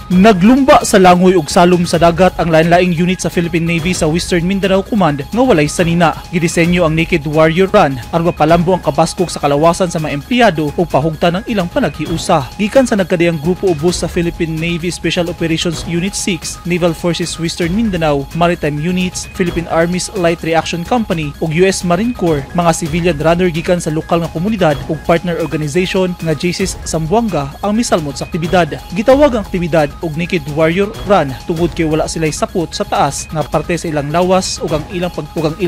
Naglumba sa langoy ug salom sa dagat ang lain-laing unit sa Philippine Navy sa Western Mindanao Command nga walay sanina. Gidisenyo ang Naked Warrior Run aron mapalambo ang kabaskog sa kalawasan sa mga empleyado ug pahugtan ang ilang panaghiusa. Gikan sa nagkadiyang grupo ubos sa Philippine Navy Special Operations Unit 6, Naval Forces Western Mindanao, Maritime Units, Philippine Army's Light Reaction Company ug US Marine Corps, mga civilian runner gikan sa lokal nga komunidad ug partner organization nga JCS Zamboanga ang misalmot sa aktibidad. Gitawag ang aktibidad og Naked Warrior Run tungod kay wala sila'y sapot sa taas nga parte sa ilang lawas ug ang ilang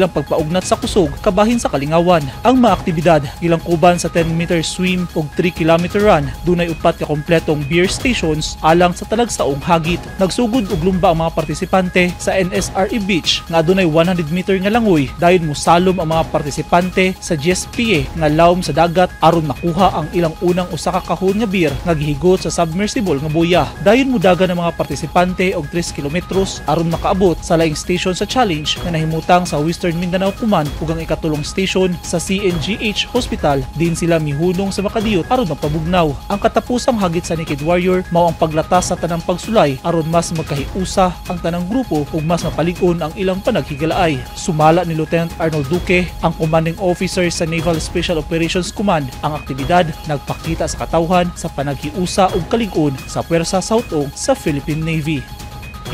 pagpaugnat sa kusog kabahin sa kalingawan. Ang mga aktibidad gilangkuban sa 10-meter swim ug 3-kilometer run. Dunay upat ka kompletong beer stations alang sa talagsaong hagit. Nagsugod og lumba ang mga partisipante sa NSRE Beach nga adunay 100 meter nga langoy, dayon mosalom ang mga partisipante sa GSPA nga lawom sa dagat aron makuha ang ilang unang usa ka kahon nga beer nga gihigot sa submersible nga buya. Dayon mudagan ang mga partisipante og 3 kilometros aron makaabot sa laing station sa challenge nga nahimutang sa Western Mindanao Command ug ang ikatulong station sa CNGH Hospital, din sila mihunong sa makadiyot aron magpabugnaw. Ang katapusang hagit sa Naked Warrior mao ang paglatas sa tanang pagsulay aron mas magkahiusa ang tanang grupo ug mas mapalig-on ang ilang panaghigalaay. Sumala ni Lieutenant Arnold Duque, ang commanding officer sa Naval Special Operations Command, ang aktibidad nagpakita sa katawhan sa panaghiusa ug kalig-on sa Puwersa Saut-ong sa Philippine Navy.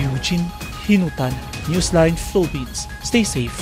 Eugene Hinutan, Newsline Philippines. Stay safe.